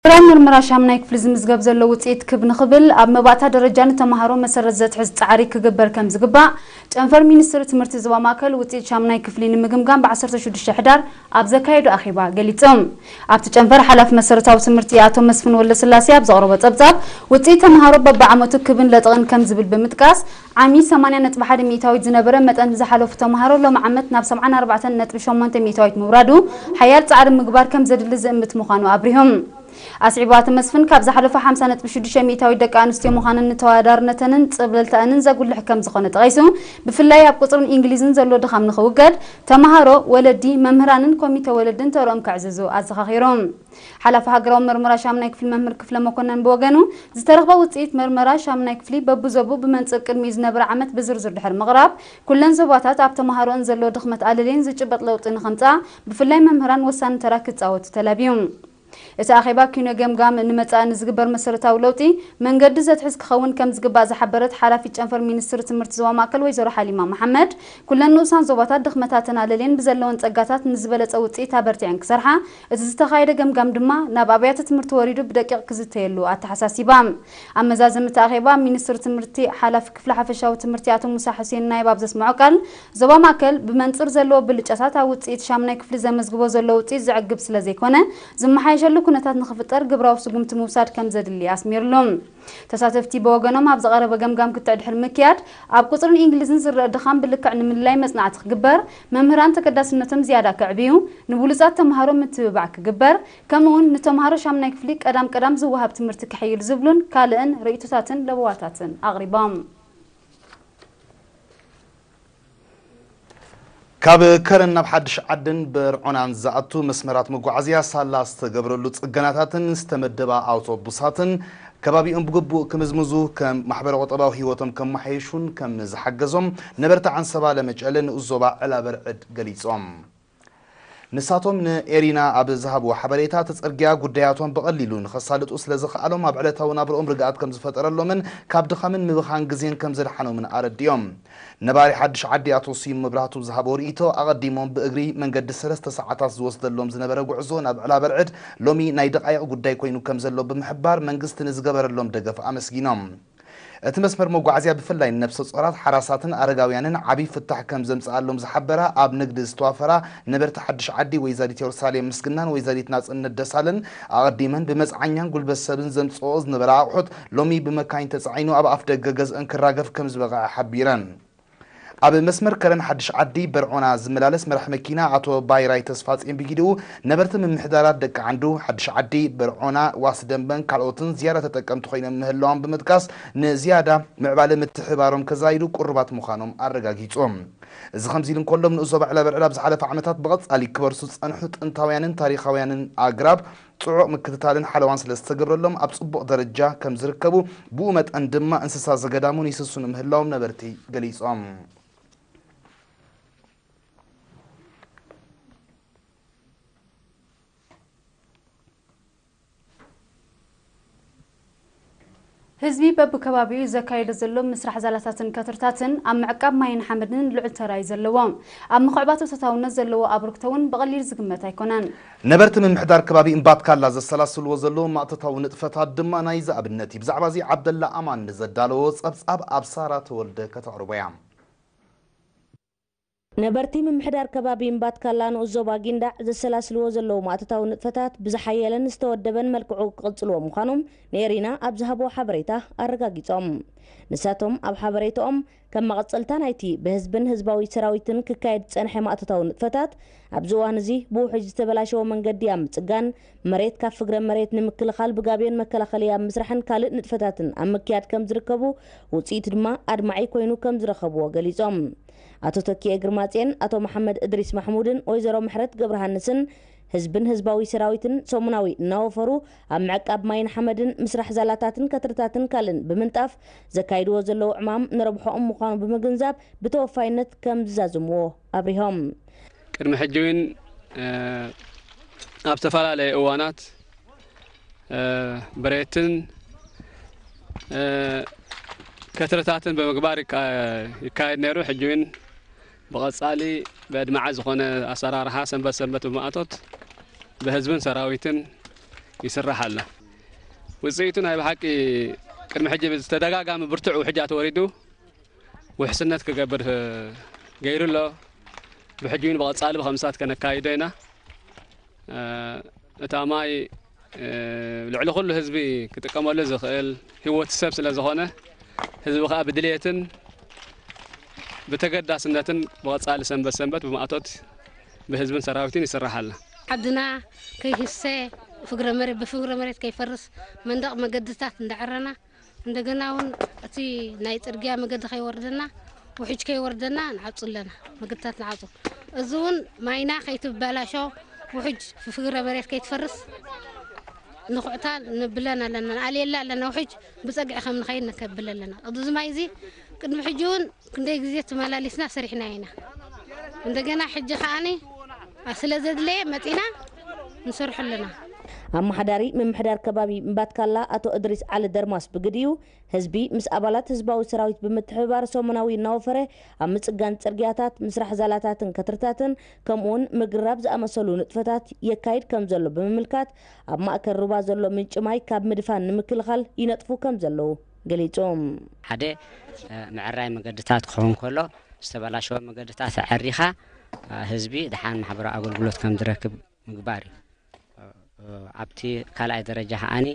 ብራይ ምርመራ ሻምናይ ክፍሊ ዝምዝገብ ዘሎ ውፅኢት ክብ ንኽብል ኣብ መባእታ ደረጃ ንተምሃሮ መሰረት ዘትሕዝ ፃዕሪ ክግበር ከም ዝግባእ ጨንፈር ሚኒስትሪ ትምህርቲ ዞባ ማእከል ውፅኢት ሻምናይ ክፍሊ ንምግምጋም ብ ዓሰርተ ሽዱሽተ ሕዳር ኣብ ዘካየዶ ኣኼባ ገሊጾም። ኣብቲ ጨንፈር ሓላፊ መሰረታዊ ትምህርቲ ኣቶ መስፍን ወልደስላሴ ኣብ ዘቕረቦ ጸብጻብ ውፅኢት ተምሃሮ በብዓመቱ ክብን ለጥቕን ከም ዝብል ብምጥቃስ ዓሚ ሰማንያ ነጥቢ ሓደ ሚእታዊት ዝነበረ መጠን ዝሓለፉ ተምሃሮ ሎሚ ዓመት ናብ ሰብዓን ኣርባዕተን ነጥቢ ሸሞንተ ሚእታዊት ምውራዱ ሓያል ጻዕሪ ምግባር ከም ዘድሊ ዝእምት ምዃኑ ኣብሪሆም። ኣስዒቡ ኣቶ መስፍን ካብ ዝሓለፈ ሓምሳ ነጥቢ ሽዱሽተ ሚእታዊት ደቂ ኣንስትዮ ምዃነን ንተወዳዳርነተንን ጽብለልታኣንን ዘጉልሕ ከም ዝኾነ ጠቒሱ፣ ብፍላይ ኣብ ቁጽርን እንግሊዝን ዘሎ ድኻም ንኽውገድ ተምሃሮ፣ ወለዲ፣ መምህራንን ኮሚተ ወለድን ተርኦም ከዕዝዙ ኣዘኻኺሮም። ሓላፊ ሃገራዊ መርመራ ሻምናይ ክፍሊ መምህር ክፍለ መኮነን ብወገኑ ዝተረኽበ ውፅኢት መርመራ ሻምናይ ክፍሊ በብዞቡ ብመንፅር ቅድሚኡ ዝነበረ ዓመት ብዝርዝር ድሕሪ ምቕራብ ኩለን ዞባታት ኣብ ተምሃሮን ዘሎ ድኽመት ኣለልየን ዝጭበጥ ለውጢ ንኸምፅኣ ብፍላይ መምህራን ወሳኒ ተራ ክፃወቱ ተላብዩ። እቲ ኣኼባ ኪኖ ገምጋም ንመጻኢ ንዝግበር መሰረታዊ ለውጢ መንገዲ ዘትሕዝ ክኸውን ከም ዝግባእ ዝሓበረት ሓላፊት ጨንፈር ሚኒስትሪ ትምህርቲ ዞባ ማእከል ወይዘሮ ሓሊማ መሓመድ፣ ኩለን ንኡሳን ዞባታት ድኽመታተን ኣለልየን ብዘለወን ጸጋታት ንዝበለጸ ውጽኢት ኣበርቲዐን ክሰርሓ፣ እቲ ዝተኻየደ ገምጋም ድማ ናብ ኣብያተ ትምህርቲ ወሪዱ ብደቂቕ ክዝተየሉ ኣተሓሳሲባ። ኣብ መዛዘሚ እቲ ኣኼባ ሚኒስትሪ ትምህርቲ ሓላፊ ክፍሊ ሓፈሻዊ ትምህርቲ ኣቶ ሙሳ ሑሴን ናይብ ኣብ ዘስምዖ ቃል፣ ዞባ ማእከል ብመንጽር ዘለዎ ብልጫታት ኣብ ውጽኢት ሻምናይ ክፍሊ ዘመዝግቦ ዘሎ ውጽኢት ዘዕግብ ስለ ዘይኮነ፣ ዝመሓየሸሉ ኩነታት ንኽፍጠር ግብራዊ ስጉምቲ ምውሳድ ከም ዘድሊ ኣስሚርሉ። ተሳተፍቲ ብወገኖም ኣብ ዝቐረበ ገምጋም ክትዕ ድሕሪ ምክያድ፣ ኣብ ቁጽርን እንግሊዝን ዝረአ ድኻም ብልክዕ ንምልላይ መጽናዕቲ ክግበር፣ መምህራን ተገዳስነቶም ዝያዳ ክዕብዩ፣ ንብሉጻት ተምሃሮ ምትብባዕ ክግበር፣ ከምኡውን ንተምሃሮ ሻምናይ ክፍሊ ቀዳም ቀዳም ዝወሃብ ትምህርቲ ክሕይል ዝብሉን ካልእን ርእይቶታትን ለበዋታትን ኣቕሪቦም። ካብ ከረን ናብ ሓድሽ ዓድን በርዖናን ዝኣቱ መስመራት መጓዓዝያ ሳላ ዝተገብረሉ ጽገናታትን ዝተመደባ ኣውቶቡሳትን ከባቢኦም ብግቡእ ክምዝምዙ ከም ማሕበረ ቁጠባዊ ህይወቶም ከመሓየሹን ከም ዝሓገዞም ነበርቲ ዓንሰባ ለመጨለ ንኡስ ዞባ ዕላበርዕድ ገሊጾም። ንሳቶም ንኤሪና ኣብ ዝሃብዎ ሓበሬታ፣ እቲ ጽርግያ ጉዳያቶም ብቐሊሉ ንኸሳልጡ ስለ ዝኸኣሎም፣ ኣብ ዕለታዊ ናብርኦም ርግኣት ከም ዝፈጠረሎምን ካብ ድኻምን ምብኻን ግዜን ከም ዘድሓኖምን ኣረዲኦም። ነባሪ ሓድሽ ዓዲ ኣቶ ስዩም መብራህቱ ዝሃቦ ርእይቶ፣ ኣቐዲሞም ብእግሪ መንገዲ ሰለስተ ሰዓታት ዝወስደሎም ዝነበረ ጉዕዞ ናብ ዕላበርዕድ ሎሚ ናይ ደቓይቕ ጉዳይ ኮይኑ ከም ዘሎ ብምሕባር፣ መንግስቲ ንዝገበረሎም ደገፍ ኣመስጊኖም። እቲ መስመር መጓዓዝያ ብፍላይ ንነብሰ ጾራት፣ ሓራሳትን ኣረጋውያንን ዓቢ ፍታሕ ከም ዘምጽኣሎም ዝሓበራ ኣብ ንግዲ ዝተዋፈራ ነበርቲ ሓድሽ ዓዲ ወይዘሪት የሩሳሌም ምስግናን ወይዘሪት ናጽነት ደሳለን ኣቐዲመን ብመጽዓኛን ጉልበት ሰብን ዘምጽኦ ዝነበራ ኣቑሑት ሎሚ ብመካይን ተጻዒኑ ኣብ ኣፍ ደገ ገዝአን ክራገፍ ከም ዝበቕዐ ሓቢረን። ኣብ መስመር ከረን ሓድሽ ዓዲ በርዖና ዝመላለስ መራሕ መኪና ኣቶ ባይራይ ተስፋጽዮን ብጊዲኡ ነበርቲ ምምሕዳራት ደቂ ዓንዱ ሓድሽ ዓዲ በርዖና ዋስ ደንበን ካልኦትን ዝያዳ ተጠቀምቲ ኮይኖም ምህላዎም ብምጥቃስ ንዝያዳ ምዕባለ ምትሕባሮም ከዛይዱ ቅሩባት ምዃኖም ኣረጋጊጹ። እዚ ከምዚ ኢሉ እንከሎ ንኡስ ዞባ ዕላበርዕድ ኣብ ዝሓለፈ ዓመታት ብቐጻሊ ክበርሱ ዝጸንሑ ጥንታውያንን ታሪኻውያንን ኣግራብ ጽዑቕ ምክትታልን ሓለዋን ስለ ዝተገብረሎም ኣብ ጽቡቕ ደረጃ ከም ዝርከቡ፣ ብኡ መጠን ድማ እንስሳ ዘገዳም እውን ይስስኑ ምህላዎም ነበርቲ ገሊጾም። ህዝቢ በብከባቢኡ ዘካየዶ ዘሎ ምስራሕ ዛላታትን ከትርታትን ኣብ ምዕቃብ ማይን ሓመድን ልዑል ተራ እዩ ዘለዎ። ኣብ ምኽዕባት ተታውነት ዘለዎ ኣበርክቶ እውን ብቐሊል ዝግመት ኣይኮነን። ነበርቲ ምምሕዳር ከባቢ እምባትካላ ዘሰላስልዎ ዘለዉ ማእቶታዊ ንጥፈታት ድማ ናይዚ ኣብነት እዩ። ብዛዕባ እዚ ዓብደላ ኣማን ንዘዳለዎ ጸብጻብ ኣብ ሳራ ተወልደ ከተቕርቦ እያ። ነበርቲ ምምሕዳር ከባቢ እምባትካላ ንኡስ ዞባ ጊንዳዕ ዘሰላስልዎ ዘለዉ ማእቶታዊ ንጥፈታት ብዝሓየለን ዝተወደበን መልክዑ ክቕጽልዎ ምዃኖም ንኤሪና ኣብ ዝሃብዎ ሓበሬታ ኣረጋጊጾም። ንሳቶም ኣብ ሓበሬታኦም ከም መቐጸልታ ናይቲ ብህዝብን ህዝባዊ ሰራዊትን ክካየድ ዝጸንሐ ማእቶታዊ ንጥፈታት ኣብዚ እዋን እዚ ብውሕጅ ዝተበላሸወ መንገዲ ኣብ ምጽጋን፣ መሬት ካብ ፍግረ መሬት ንምክልኻል ብጋብዮን መከላኸሊ ኣብ ምስራሕን ካልእ ንጥፈታትን ኣብ ምክያድ ከም ዝርከቡ፣ ውጽኢቱ ድማ ኣድማዒ ኮይኑ ከም ዝረኸብዎ ገሊጾም። ኣቶ ተኪኤ ግርማጽዮን፣ ኣቶ መሓመድ እድሪስ ማሕሙድን ወይዘሮ ምሕረት ገብረሃንስን ህዝብን ህዝባዊ ሰራዊትን ሰሙናዊ እናወፈሩ ኣብ ምዕቃብ ማይን ሓመድን ምስራሕ ዛላታትን ከትርታትን ካልእን ብምንጣፍ ዘካይድዎ ዘለዉ ዕማም ንረብሖኦም ምዃኑ ብምግንዛብ ብተወፋይነት ከም ዝዛዝምዎ ኣብሪሆም። ቅድሚ ሕጂ እውን፣ እ፣ ኣብ ዝተፈላለየ እዋናት፣ እ፣ ብሬትን፣ እ፣ ከትርታትን ብምግባር ይካ-፣ ይካየድ ነይሩ። ሕጂ እውን ብቐጻሊ ብኣድማዒ ዝኾነ ኣሰራርሓ ሰንበት ሰንበት ብማእቶት ብህዝብን ሰራዊትን ይስራሕ ኣሎ። ውፅኢቱ ናይ ብሓቂ ቅድሚ ሕጂ ብዝተደጋጋሚ ብርቱዕ ውሕጃ ተወሪዱ ውሕስነት ክገብር ገይሩ ኣሎ። ብሕጂ እውን ብቐፃሊ ብኸምሳት ከነካይዶ ኢና። እታ ማይ ልዕሊ ኩሉ ህዝቢ ክጥቀመሉ ዝኽእል ህይወት ሰብ ስለ ዝኾነ ህዝቢ ከዓ ብድልየትን ብተገዳስነትን ብቐፃሊ ሰንበት ሰንበት ብማእቶት ብህዝብን ሰራዊትን ይስራሕ ኣሎ። ዓድና ከይህሰ ፍግረ መሬት ብፍግረ መሬት ከይፈርስ መንደቕ መገድታት እንዳዕረና እንደገና እውን እቲ ናይ ፅርግያ መገዲ ከይወርደና ውሕጅ ከይወርደና ንዓፁ ኣለና። መገድታት ንዓፁ። እዚ እውን ማይና ከይትበላሾ ውሕጅ ፍግረ መሬት ከይትፈርስ ንኹዕታ ንብለን ኣለና። ንኣልየላ ኣለና። ውሕጅ ብፀግዒ ከም ንኸይድ ንከብል ኣለና። እዚ ማይ እዚ ቅድሚ ሕጂ እውን ክንደይ ግዜ ተመላሊስና ሰሪሕና ኢና። እንደገና ሕጂ ከዓኒ ስለ ዘድለየ መፂና ንሰርሑ ኣለና። ኣመሓዳሪ ምምሕዳር ከባቢ እምባትካላ ኣቶ እድሪስ ዓሊ ደርማስ ብግዲኡ ህዝቢ ምስ ኣባላት ህዝባዊ ሰራዊት ብምትሕብባር ሰሙናዊ እናወፈረ ኣብ ምፅጋን ፅርግያታት፣ ምስራሕ ዛላታትን ከትርታትን ከምኡውን ምግራብ ዝኣመሰሉ ንጥፈታት የካይድ ከም ዘሎ ብምምልካት ኣብ ማእከል ሩባ ዘሎ ምንጪ ማይ ካብ ምድፋን ንምክልኻል ይነጥፉ ከም ዘለዉ ገሊፆም። ሓደ ምዕራይ መገድታት ክኸውን ከሎ ዝተበላሸወ መገድታት ኣዐሪኻ ህዝቢ ደሓን ማሕበራዊ ኣገልግሎት ከም ዝረክብ ምግባር እዩ። ኣብቲ ካልኣይ ደረጃ ከዓኒ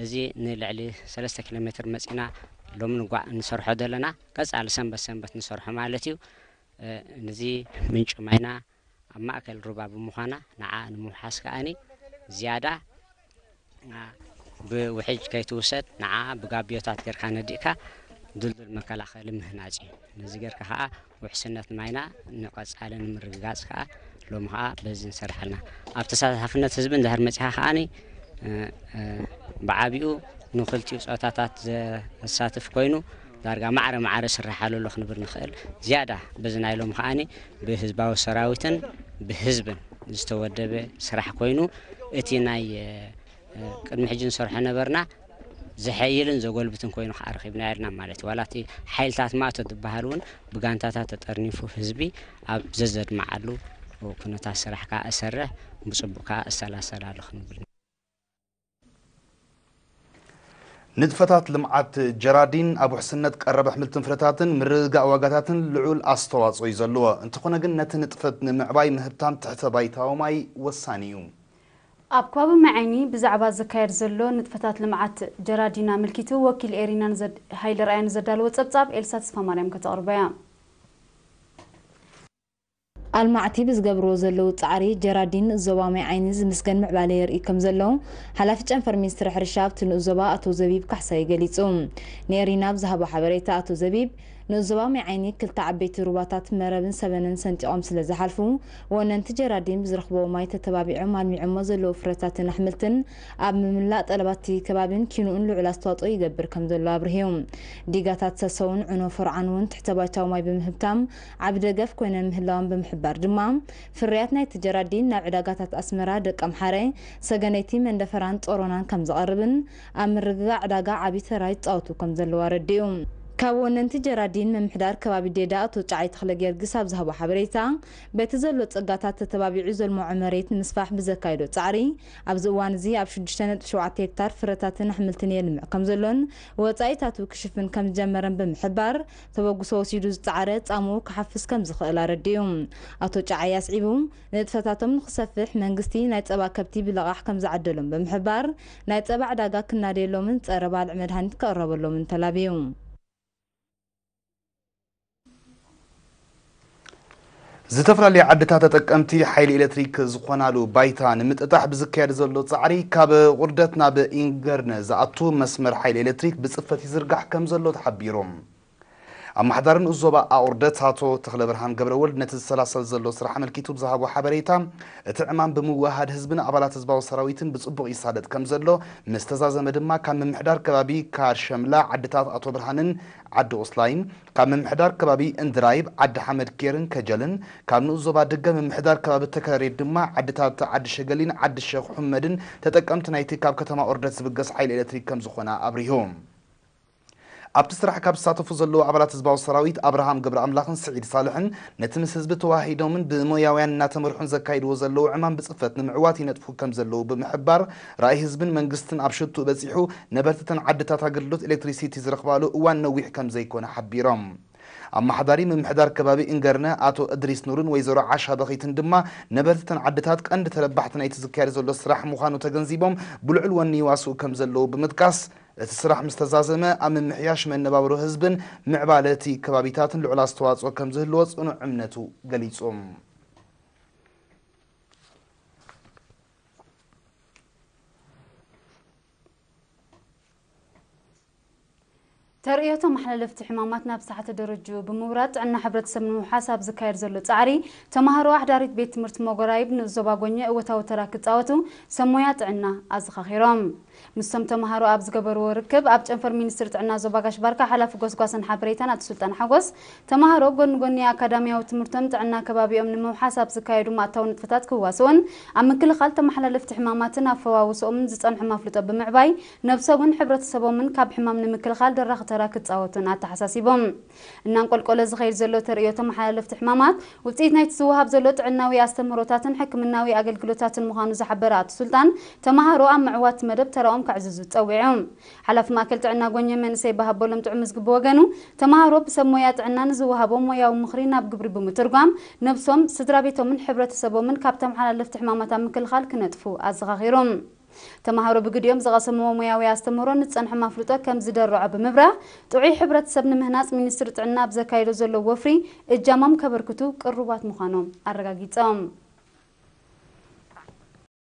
እዚ ንልዕሊ ሰለስተ ኪሎ ሜትር መፂና ሎሚ ንጓዕ እንሰርሖ ዘለና ቀፃሊ ሰንበት ሰንበት ንሰርሖ ማለት እዩ። ነዚ ምንጪ ማይና ኣብ ማእከል ሩባ ብምዃና ንዓ ንምውሓስ ከዓኒ ዝያዳ ብውሕጅ ከይትውሰድ ንዓ ብጋቢዮታት ጌርካ ነዲእካ ድልዱል መከላኸሊ ምህናፅ እዩ። ነዚ ጌርካ ከዓ ውሕስነት ማይና ንቐፃሊ ንምርግጋፅ ከዓ ሎሚ ከዓ በዚ ንሰርሕ ኣለና። ኣብ ተሳታፍነት ህዝቢ እንድሕር መፂኻ ከዓኒ ብዓቢኡ ንክልቲኡ ፆታታት ዘሳትፍ ኮይኑ ዳርጋ ማዕረ ማዕረ ስራሕ ኣሎ ክንብል ንኽእል። ዝያዳ በዚ ናይ ሎም ከዓኒ ብህዝባዊ ሰራዊትን ብህዝብን ዝተወደበ ስራሕ ኮይኑ እቲ ናይ ቅድሚ ሕጂ ንሰርሖ ነበርና ዘሐይልን ዘጎልብትን ኮይኑ ከዓ ረኺብና ያልና ማለት እዩ። ዋላ እቲ ሓይልታት ማእቶ ዝበሃል እውን ብጋንታታት ተጠርኒፉ ህዝቢ ኣብ ዘዘድመዓሉ ኩነታት ስራሕ ከዓ እሰርሕ ብፅቡቅ ከዓ እሰላሰል ኣሎ ክንብል። ንጥፈታት ልምዓት ጀራዲን ኣብ ውሕስነት ቀረብ ኣሕምልትን ፍረታትን ምርግጋእ ዋጋታትን ልዑል ኣስተዋፅኦ እዩ ዘለዎ። እንተኾነ ግን ነቲ ንጥፈት ንምዕባይ ምህብታም ትሕተ ባይታዊ ማይ ወሳኒ እዩ። ኣብ ከባቢ ማይዓይኒ ብዛዕባ ዝካየድ ዘሎ ንጥፈታት ልምዓት ጀራዲን ኣመልኪቱ ወኪል ኤሪና ንዘድ-፣ ሃይለ ርኣያ ንዘዳለዎ ጸብጻብ ኤልሳ ተስፋማርያም ከተቕርቦ እያ። ኣልማዕቲ ብዝገብርዎ ዘለዉ ጻዕሪ ጀራዲን ዞባ ማይዓይኒ ዝምስገን ምዕባለ የርኢ ከም ዘለዉ ሓላፊ ጨንፈር ሚኒስትሪ ሕርሻ ኣብቲ ንኡስ ዞባ ኣቶ ዘቢብ ካሕሳይ ገሊጹ። ንኤሪና ብዝሃቦ ሓበሬታ ኣቶ ዘቢብ ንኡስ ዞባ ማይዓይኒ ክልተ ዓበይቲ ሩባታት መረብን ሰበነን ሰንጢቖም ስለ ዝሓልፉ ወነንቲ ጀራዲን ብዝረኽብዎ ማይ ተተባቢዖም ኣልሚዖሞ ዘለዉ ፍረታትን ኣሕምልትን ኣብ ምምላእ ጠለባቲ ከባቢን ኪንኡን ልዑል ኣስተዋጽኦ ይገብር ከም ዘሎ ኣብርሂ። ዲጋታት ሰሰውን ዕኖ ፈርዓን እውን ትሕተ ባይታዊ ማይ ብምህብታም ዓቢ ደገፍ ኮይነን ምህላወን ብምሕባር ድማ ፍርያት ናይቲ ጀራዲን ናብ ዕዳጋታት ኣስመራ፣ ደቀምሓረ፣ ሰገነይቲ፣ መንደፈራን ጾሮናን ከም ዝቐርብን ኣብ ምርግጋእ ዕዳጋ ዓቢ ተራ ይጻወቱ ከም ዘለዉ ኣረዲኡ። ካብ ወነንቲ ጀራዲን ምምሕዳር ከባቢ ዴዳ ኣቶ ጫዓይ ተኽለ ጊዮርጊስ ኣብ ዝሃቦ ሓበሬታ በቲ ዘሎ ጸጋታት ተተባቢዑ ዘልምዖ መሬት ንምስፋሕ ብዘካየዶ ጻዕሪ ኣብዚ እዋን እዚ ኣብ ሽዱሽተ ነጥቢ ሸውዓተ ሄክታር ፍረታትን ኣሕምልትን የልምዕ ከም ዘሎን ወጻኢታቱ ክሽፍን ከም ዝጀመረን ብምሕባር ተበግሶ ወሲዱ ዝጸዓረ ጻምኡ ክሓፍስ ከም ዝኽእል ኣረዲኡ። ኣቶ ጫዓይ ኣስዒቡ ንጥፈታቶም ንክሰፍሕ መንግስቲ ናይ ጸባ ከብቲ ብለቓሕ ከም ዝዓደሎም ብምሕባር ናይ ጸባ ዕዳጋ ክናደየሎምን ጸረ ባልዕ መድሃኒት ክቕረበሎምን ተላብዩ። ዝተፈላለዩ ዓድታት ተጠቀምቲ ሓይሊ ኤሌክትሪክ ዝኾናሉ ባይታ ንምጥጣሕ ብዝካየድ ዘሎ ጻዕሪ ካብ ቁርደት ናብ ኢንገርነ ዝኣቱ መስመር ሓይሊ ኤሌክትሪክ ብጽፈት ይዝርጋሕ ከም ዘሎ ተሓቢሩ። ኣመሓዳሪ ንኡስ ዞባ ኣቑርደት ኣቶ ተኽለብርሃን ገብረወልድ ነቲ ዝሰላሰል ዘሎ ስራሕ ኣመልኪቱ ብዝሃቦ ሓበሬታ እቲ ዕማም ብምውህሃድ ህዝብን ኣባላት ህዝባዊ ሰራዊትን ብጽቡቕ ይሳለጥ ከም ዘሎ ምስ ተዛዘመ ድማ ካብ ምምሕዳር ከባቢ ካርሸምላ ዓድታት ኣቶ ብርሃንን ዓዲ ቁስላይን ካብ ምምሕዳር ከባቢ እንድራይብ ዓዲ ሓመድ ኬርን ከጀልን ካብ ንኡስ ዞባ ደገ ምምሕዳር ከባቢ ተከረሬት ድማ ዓድታት ዓዲ ሸገሊን ዓዲ ሸኽ ሑመድን ተጠቀምቲ ናይቲ ካብ ከተማ ኦርደት ዝብገስ ሓይሊ ኤሌክትሪክ ከም ዝኾና ኣብሪሁ። ኣብቲ ስራሕ ካብ ዝሳተፉ ዘለዉ ኣባላት ህዝባዊ ሰራዊት ኣብርሃም ገብረኣምላኽን ስዒድ ሳልሕን፣ ነቲ ምስ ህዝቢ ተዋሂዶምን ብሞያውያን እናተመርሑን ዘካይድዎ ዘለዉ ዕማም ብጽፈት ንምዕዋት ይነጥፉ ከም ዘለዉ ብምሕባር፣ ራእይ ህዝብን መንግስትን ኣብ ሽቱእ በጺሑ፣ ነበርቲ እተን ዓድታት ኣገልግሎት ኤሌክትሪሲቲ ዝረኽባሉ እዋን ነዊሕ ከም ዘይኮነ ሓቢሮም። ኣመሓዳሪ ምምሕዳር ከባቢ እንገርነ ኣቶ እድሪስ ኑርን ወይዘሮ ዓሻ በኺትን ድማ፣ ነበርቲ እተን ዓድታት ቀንዲ ተረባሕቲ ናይቲ ዝካየድ ዘሎ ስራሕ ምዃኑ ተገንዚቦም፣ ብልዑል ወኒ ይዋስኡ ከም ዘለዉ ብምጥቃስ፣ እቲ ስራሕ ምስ ተዛዘመ፣ ኣብ ምምሕያሽ መነባብሮ ህዝብን ምዕባለ እቲ ከባቢታትን ልዑል ኣስተዋጽኦ ከም ዝህልዎ ጽኑዕ እምነቱ ገሊጹ። ተርእዮ ተመሓላለፍቲ ሕማማት ናብ ዝተሓተ ደረጅኡ ብምውራድ ጥዕና ሕብረተሰብ ንምውሓስ ኣብ ዝካየድ ዘሎ ጻዕሪ፣ ተማሃሮ ኣሕዳሪት ቤት ትምህርቲ ሞጎራይብ ንዞባ ጎኘ እወታዊ ተራ ክጻወቱ ሰብ ሞያ ጥዕና ኣዘኻኺሮም። ምስቶም ተማሃሮ ኣብ ዝገበርዎ ርክብ፣ ኣብ ጨንፈር ሚኒስትሪ ጥዕና ዞባ ጋሽ ባርካ ሓላፊ ጎስጓስን ሓበሬታን ኣቶ ሱልጣን ሓጎስ፣ ተማሃሮ ጎኒ ጎኒ ኣካዳሚያዊ ትምህርቶም ጥዕና ከባቢኦም ንምውሓስ ኣብ ዝካየዱ ማእታዊ ንጥፈታት ክዋስኡን ኣብ ምክልኻል ተመሓላለፍቲ ሕማማትን ኣፈዋውስኦምን ዝጸንሖም ኣፍልጦ ብምዕባይ ነብሶምን ሕብረተሰቦምን ካብ ሕማም ንምክልኻል ደራኺ ተራ ክጻወቱን ኣተሓሳሲቦም። እናንቆልቆለ ዝኸይድ ዘሎ ተርእዮ ተመሓላለፍቲ ሕማማት ውጽኢት ናይቲ ዝወሃብ ዘሎ ጥዕናዊ ኣስተምህሮታትን ሕክምናዊ ኣገልግሎታትን ምዃኑ ዝሓበረ ኣቶ ሱልጣን፣ ተማሃሮ ኣብ ምዕዋት መደብ ተራኦም ከዕዝዙ ጸዊዑ። ሓላፊ ማእከል ጥዕና ጎኘ መንእሰይ በሃቦሎም ጥዑም ዝግብ ወገኑ፣ ተማሃሮ ብሰብ ሞያ ጥዕና ንዝወሃቦም ሞያዊ ምኽሪ ናብ ግብሪ ብምትርጓም፣ ነብሶም፣ ስድራ ቤቶምን ሕብረተሰቦምን ካብ ተመሓላለፍቲ ሕማማት ኣብ ምክልኻል ክነጥፉ ኣዘኻኺሮም። ተማሃሮ ብግዲኦም ዝቐሰምዎ ሞያዊ ኣስተምህሮ ንዝጸንሖም ኣፍልጦ ከም ዝደርዖ ብምብራህ፣ ጥዑይ ሕብረተሰብ ንምህናጽ ሚኒስትሪ ጥዕና ኣብ ዘካየዶ ዘሎ ወፍሪ እጃሞም ከበርክቱ ቅሩባት ምዃኖም ኣረጋጊጾም።